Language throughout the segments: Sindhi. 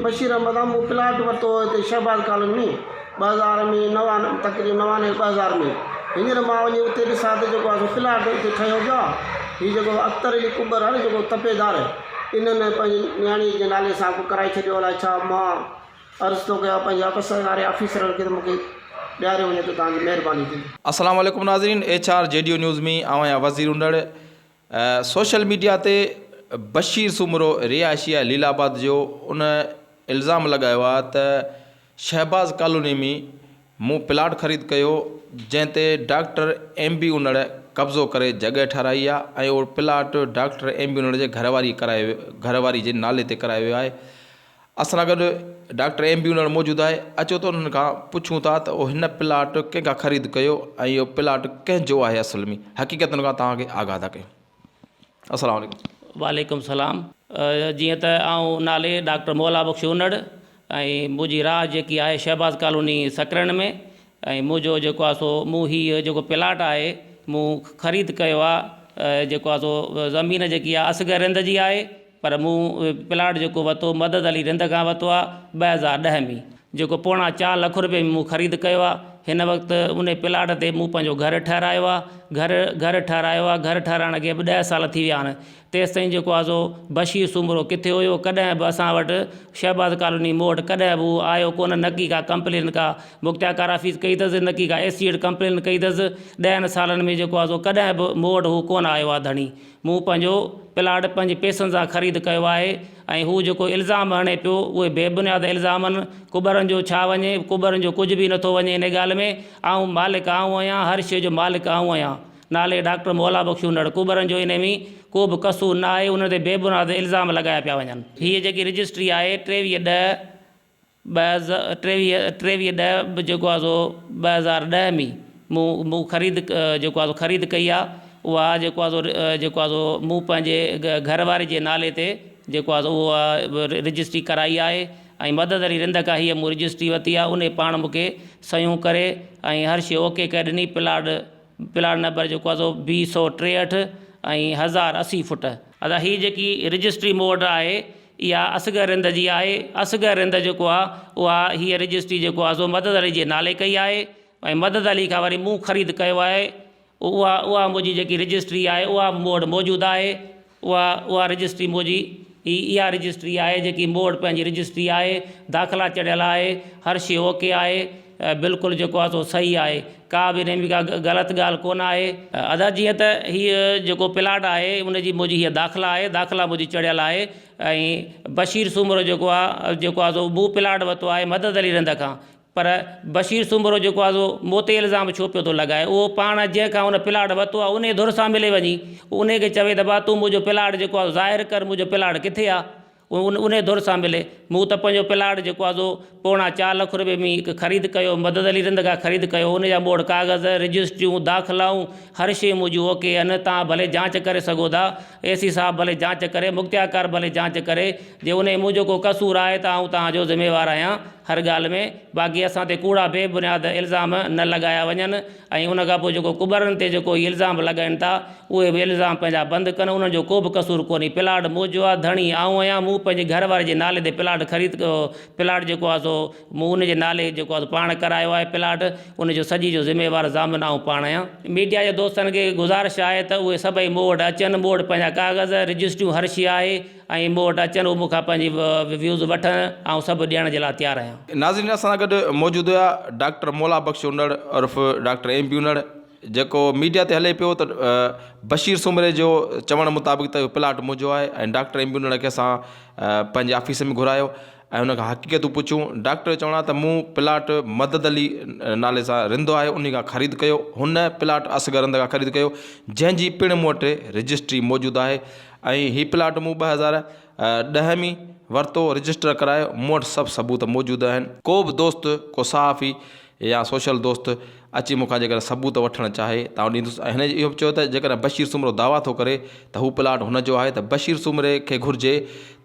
بشير احمد آ مون پلاٽ ورتو هو هتي شهباز ڪالوني ۾ 2000 ۾ نوان تقريبن 99 2000 ۾ هينئر مان وڃي اتي ڏسان ته جيڪو آ سو پلاٽ اتي ٺهيو پيو آ هي جيڪو اختر علي ڪٻر آ نه جيڪو تپيدار انهن پنهنجي نياڻي جي نالي سان ڪو ڪرائي ڇڏيو الائي ڇا مان عرض ٿو ڪيان پنهنجي آفيس واري آفيسرن کي ته مون کي ڏياريو وڃي ته توهان جي مهرباني ٿيندي. السلام عليڪم ناظرين H R G D news ۾ آئون آهيان وزير انڙ سوشل ميڊيا تي بشير سومرو رهائشي آهي ليل آباد جو ان الزام لڳايو آهي ته شهباز ڪالوني ۾ مون پلاٽ خريد ڪيو جنهن تي ڊاڪٽر ايم بي انڙ قبضو ڪري جڳهه ٺهرائي آهي ۽ اهو plot doctor M B Unar جي گهر واري ڪرايو گهر واري جي نالي تي ڪرايو ويو آهي اسان سان گڏ ڊاڪٽر ايم بي انڙ موجود آهي اچو ته انهن کان پڇون ٿا ته اهو هن پلاٽ ڪنهن کان خريد ڪيو ۽ اهو پلاٽ ڪنهن جو آهي اصل ۾ حقيقتن کان توهان کي آگاهه ٿا ڪيون السلام عليڪم. وعليڪم السلام جيئن ته آئون نالي ڊاڪٽر مولا بخش انڙ ۽ منهنجي راء جيڪي آهي شهباز ڪالوني سڪرنڊ ۾ ۽ منهنجو جيڪو آهي سو مون هي جيڪو پلاٽ آهي مون خريد ڪيو آهي جيڪو آهي سو زمين جيڪي آهي اصغر رند جي آهي پر مون پلاٽ جيڪو ورتو مدد علي رند کان ورتو آ 2010 ۾ جيڪو پوڻا چار لک روپيه ۾ مون خريد ڪيو آ هن وقت ان پلاٽ تي مون پنهنجو گهر ٺهرايو آ گهر گهر ٺهرايو آ گهر ٺهرائڻ کي به ڏهه سال ٿي ويا آهن تيستائين جيڪو آ سو بشير سومرو ڪٿي هيو ڪڏهن به اسان وٽ شهباز ڪالوني مون وٽ ڪڏهن به هو آيو ڪونه نه ڪي ڪا ڪمپلين ڪا مختيارڪار آفيس ڪئي اٿس نه ڪي ڪا اي سي وٽ ڪمپلين ڪئي اٿس ڏهن سالن ۾ جيڪو آ سو ڪڏهن به مون وٽ هو ڪونه آيو آ ڌڻي مون پنهنجو پلاٽ پنهنجي پئسن سان خريد ڪيو آهي ۽ هو جيڪو الزام هڻي پيو اهي بي بنياد الزام آهن، ڪٻرن جو ڇا وڃي، ڪٻرن جو ڪجهه به نٿو وڃي ان ڳالهه ۾، آئون مالڪ آئون آهيان، هر شيء جو مالڪ آئون آهيان. نالي ڊاڪٽر مولا بخش انڙ، ڪٻرن جو انهي ۾ ڪو به قصور نه آهي، انهن تي بي بنياد الزام لڳايا پيا وڃن. هيء جيڪي رجسٽري آهي 23 ڏهه ٻه 23 23 ڏهه به جيڪو آهي سو 2010 ۾ مون مون خريد جيڪو آهي سو خريد ڪئي آهي اها جيڪو آهي سو جيڪو آهي سو مون پنهنجي گهر واري جي نالي تي جيڪو آهي سو اها رجسٽري ڪرائي آهي ۽ مدد علي رند کان هيء مون رجسٽري ورتي آهي انهي پاڻ مون کي صحيحون ڪري ۽ هر شيء اوڪي ڪري ڏني پلاٽ پلاٽ نمبر جيڪو آهي سو بي 163 ۽ 1080 فٽ. ادا هي جيڪي رجسٽري مون وٽ آهي اها اصغر رند جي آهي. اصغر رند جيڪو آ اها هيء رجسٽري جيڪو آ سو مدد علي جي نالي ڪئي آهي ۽ مدد علي کان وري مون خريد ڪيو آهي. اها اها منهنجي جيڪي رجسٽري آهي اها به مون وٽ موجود آهي. اها اها رجسٽري منهنجي هي اها رجسٽري آهي جيڪي مون وٽ پنهنجي رجسٽري آهي. داخلا چڙهيل آهي. هر شيء اوڪي آهي. بلڪل جيڪو آهي سو صحيح آهي ڪا به ان ۾ ڪا غلط ڳالهه ڪونه آهي. ادا جيئن ته هي جيڪو پلاٽ آهي ان جي منهنجي هيء داخلا آهي داخلا منهنجي چڙهيل آهي ۽ بشير سومرو جيڪو آهي جيڪو آهي سو مون پلاٽ ورتو آهي مدد علي رند کان پر بشير سومرو جيڪو آهي سو مون تي الزام ڇو پيو ٿو لڳائي اهو پاڻ جنهن کان ان پلاٽ ورتو آهي انهي ڌر سان ملي وڃي انهي کي چوي ته ڀا تون منهنجو پلاٽ جيڪو آهي ظاهر ڪر منهنجو پلاٽ ڪٿي آهي انهيء ڌر سان ملي. مون ته پنهنجو پلاٽ جيڪو آهي سو پوڻا چار لک روپيه ۾ هڪ خريد ڪيو، مدد علي رند کان خريد ڪيو، ان جا موڙ ڪاغذ، رجسٽريون، داخلائون، هر شيء منهنجون اوڪي آهن، توهان ڀلي جانچ ڪري سگهو ٿا، اي سي صاحب ڀلي جانچ ڪري، مختيارڪار ڀلي جانچ ڪري، جي انهيء منهنجو ڪو قصور آهي ته آئون توهان جو ذميوار آهيان هر ڳالهه ۾، باقي اسان تي ڪوڙا بي بنياد الزام نه لڳايا وڃن ۽ ان کان پوء جيڪو ڪٻرن تي جيڪو هي الزام لڳائين ٿا، اهي به الزام پنهنجا بند ڪن، انهن جو ڪو به قصور ڪونهي، پلاٽ منهنجو آهي، ڌڻي آئون آهيان، مون پنهنجي گهر واري جي نالي تي پلاٽ خريد ڪيو، پلاٽ جيڪو آهي سو مون ان جي نالي جيڪو آهي سو پاڻ ڪرايو آهي پلاٽ، ان جو سڄي جو ذميوار ضامن آئون پاڻ آهيان. ميڊيا جي دوستن کي گذارش آهي ته اهي سڀئي مون وٽ اچن، مون وٽ پنهنجا ڪاغذ، رجسٽريون هر شيء آهي ۽ مون وٽ اچن، اهي مون کان پنهنجي ويوز وٺن، آئون سڀ ڏيڻ جي لاء تيار آهيان. ناظرين اسان سان گڏ موجود هيا ڊاڪٽر مولا بخش انڙ عرف ڊاڪٽر ايم بي انڙ جيڪو ميڊيا تي هلي پيو ته بشير سومري جو چوڻ مطابق ته اهو پلاٽ منهنجو آهي ۽ ڊاڪٽر ايم بي انڙ کي اسان پنهنجي آفيس ۾ گهرايو ۽ ان کان حقيقتون پڇيون ڊاڪٽر جو چوڻ آهي ته مون پلاٽ مدد علي نالي سان رند آهي ان کان خريد ڪيو هن پلاٽ اصغر رند کان خريد ڪيو جنهن جي پڻ مون وٽ رجسٽري موجود آهي ۽ هي پلاٽ مون 2010 ۾ ورتو رجسٽر ڪرايو مون وٽ سڀ ثبوت موجود آهن ڪو به دوست ڪو صحافي يا سوشل دوست اچي مون کان جيڪڏهن ثبوت وٺڻ چاهي ته آئون ڏيندس ۽ هن اهو به چيو ته جيڪڏهن بشير سومرو دعويٰ ٿو ڪري ته هو پلاٽ هن جو آهي ته بشير سومري کي گهرجي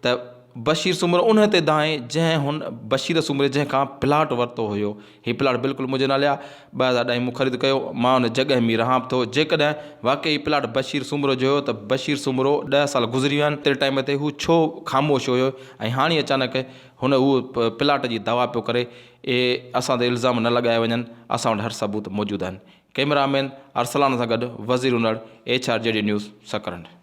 ته بشير سومرو انهي تي دانهين جنهن هن بشير سومري جنهن کان پلاٽ ورتو هيو. هي پلاٽ بلڪل منهنجي نالي آهي. 2010 مون خريد ڪيو. مان ان جڳهه ۾ رهان به ٿو. جيڪڏهن واقعي هي پلاٽ بشير سومرو جو هيو ته بشير سومرو ڏهه سال گذري ويا آهن ايتري ٽائيم تي هو ڇو خاموش هيو ۽ هاڻي اچانڪ هن اهو پلاٽ جي دعويٰ پيو ڪري. اهي اسان تي الزام نه لڳايا وڃن. اسان وٽ هر ثبوت موجود آهن. ڪئميرا مين ارسلان سان گڏ Wazir Unar, H R G D news, Sakrand.